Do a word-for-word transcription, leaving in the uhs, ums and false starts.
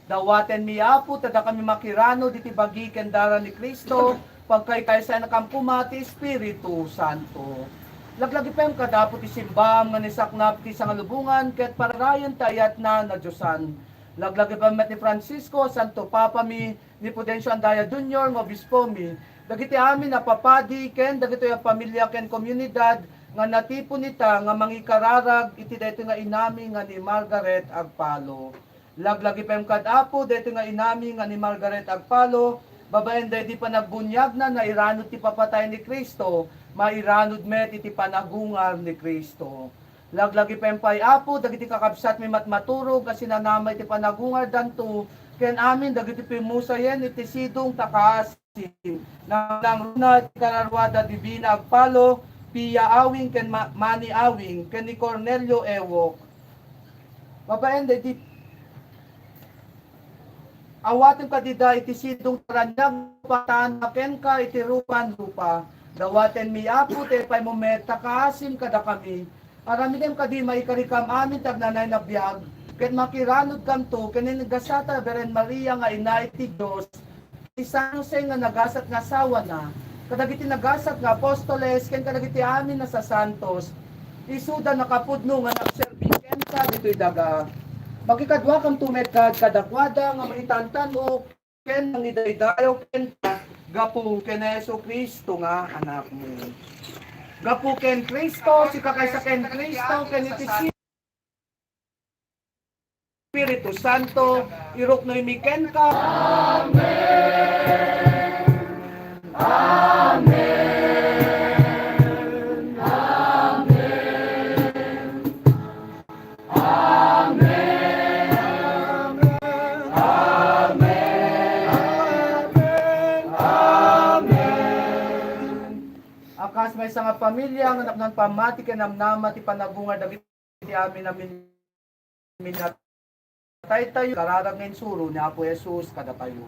Dawatenmi, Apo, ta dakami makirano diti bagi ken dara ni Cristo, pagkaykaysaennakami koma ti Espiritu Santo. Laglagipem kad Apo ti simbaam nga naisaknap ti sangalubongan ket pararayen ti ayatna nadiosan. Laglagipem met ni Francisco, Santo Papami, ni Prudencio Andaya Junior nga obispomi, dagiti amin a papadi ken dagitoy a pamilia ken komunidad nga natipon ita nga mangikararag iti daytoy nga inami nga ni Margaret Agpalo. Laglagipem kad Apo daytoy nga inami nga ni Margaret Agpalo, babaen daydi panagbuniagna, nairanud ti papatay ni Cristo, mairanud met iti panagungar ni Cristo. Laglagipem pay, Apo, dagiti kakabsatmi matmaturog a sinanama iti panagungardanto, ken amin dagiti pimmusayen iti sidong ta kaasim. Nangruna iti kararuada Divina Agpalo, Pia Awing ken Ma-, Manny Awing, ken ni Cornelio Ewok. Babaen daydi Awatem kadida iti sidong ta raniag, pataanna kenka iti rupan rupa. Dawatenmi, Apo, ti ipaymo met ta kaasim kadakami. Aramidem kadi maikarikam amin ti agnanayon a biag, ket makiranudkamto ken ni gasata a Birhen Maria nga Ina iti Dios, ni San Jose nga nagasat nga asawana, kadagiti nagasat nga apostoles, ken kadagiti amin a sasantos, isuda nakapudno nga nagserbi kenka ditoy daga. Makikaduakanto met kad-, kadakuada nga maitantan-ok ken mangidaydayaw kenka gapu ken Jesu-Cristo nga Anakmo. Gapu ken Cristo, sika kaysa ken Cristo, ken iti Espiritu Santo, iruknoymi kenka. A kas maysa nga pamilia nga napnoan pammati ken namnama ti panagungar dagiti amin a min-, minataytayo, kararag nga insuro ni Apo Jesus kadatayo.